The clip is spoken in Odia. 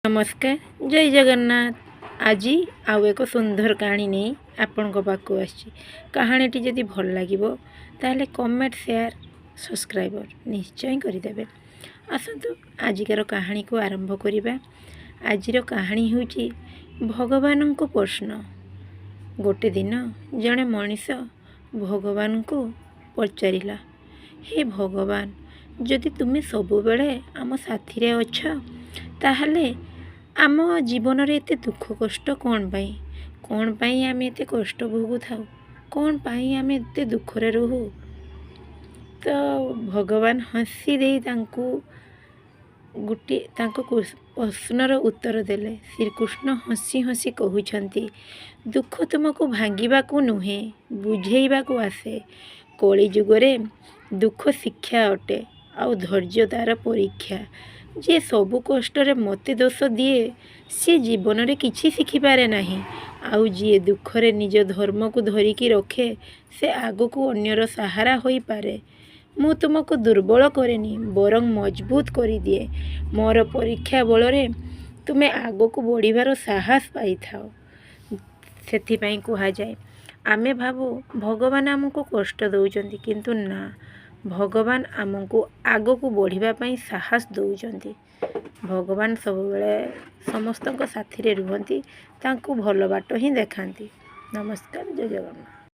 ନମସ୍କାର, ଜୟ ଜଗନ୍ନାଥ। ଆଜି ଆଉ ଏକ ସୁନ୍ଦର କାହାଣୀ ନେଇ ଆପଣଙ୍କ ପାଖକୁ ଆସିଛି। କାହାଣୀଟି ଯଦି ଭଲ ଲାଗିବ, ତାହେଲେ କମେଣ୍ଟ, ସେୟାର, ସବସ୍କ୍ରାଇବର ନିଶ୍ଚୟ କରିଦେବେ। ଆସନ୍ତୁ, ଆଜିକାର କାହାଣୀକୁ ଆରମ୍ଭ କରିବା। ଆଜିର କାହାଣୀ ହେଉଛି ଭଗବାନଙ୍କୁ ପ୍ରଶ୍ନ। ଗୋଟେ ଦିନ ଜଣେ ମଣିଷ ଭଗବାନଙ୍କୁ ପଚାରିଲା, "ହେ ଭଗବାନ, ଯଦି ତୁମେ ସବୁବେଳେ ଆମ ସାଥିରେ ଅଛ, ତାହେଲେ ଆମ ଜୀବନରେ ଏତେ ଦୁଃଖ କଷ୍ଟ କ'ଣ ପାଇଁ? କ'ଣ ପାଇଁ ଆମେ ଏତେ କଷ୍ଟ ଭୋଗୁଥାଉ? କ'ଣ ପାଇଁ ଆମେ ଏତେ ଦୁଃଖରେ ରହୁ?" ତ ଭଗବାନ ହସି ଦେଇ ତାଙ୍କୁ ଗୋଟିଏ ତାଙ୍କ ପ୍ରଶ୍ନର ଉତ୍ତର ଦେଲେ। ଶ୍ରୀକୃଷ୍ଣ ହସି ହସି କହୁଛନ୍ତି, "ଦୁଃଖ ତୁମକୁ ଭାଙ୍ଗିବାକୁ ନୁହେଁ, ବୁଝେଇବାକୁ ଆସେ। କଳିଯୁଗରେ ଦୁଃଖ ଶିକ୍ଷା ଅଟେ, ଆଉ ଧୈର୍ଯ୍ୟ ତା'ର ପରୀକ୍ଷା। ଯିଏ ସବୁ କଷ୍ଟରେ ମୋତେ ଦୋଷ ଦିଏ, ସିଏ ଜୀବନରେ କିଛି ଶିଖିପାରେ ନାହିଁ। ଆଉ ଯିଏ ଦୁଃଖରେ ନିଜ ଧର୍ମକୁ ଧରିକି ରଖେ, ସେ ଆଗକୁ ଅନ୍ୟର ସାହାରା ହୋଇପାରେ। ମୁଁ ତୁମକୁ ଦୁର୍ବଳ କରେନି, ବରଂ ମଜବୁତ କରିଦିଏ। ମୋର ପରୀକ୍ଷା ବଳରେ ତୁମେ ଆଗକୁ ବଢ଼ିବାର ସାହସ ପାଇଥାଅ।" ସେଥିପାଇଁ କୁହାଯାଏ, ଆମେ ଭାବୁ ଭଗବାନ ଆମକୁ କଷ୍ଟ ଦେଉଛନ୍ତି, କିନ୍ତୁ ନା, ଭଗବାନ ଆମକୁ ଆଗକୁ ବଢ଼ିବା ପାଇଁ ସାହସ ଦେଉଛନ୍ତି। ଭଗବାନ ସବୁବେଳେ ସମସ୍ତଙ୍କ ସାଥିରେ ରୁହନ୍ତି, ତାଙ୍କୁ ଭଲ ବାଟ ହିଁ ଦେଖାନ୍ତି। ନମସ୍କାର, ଜୟ ଜଗନ୍ନାଥ।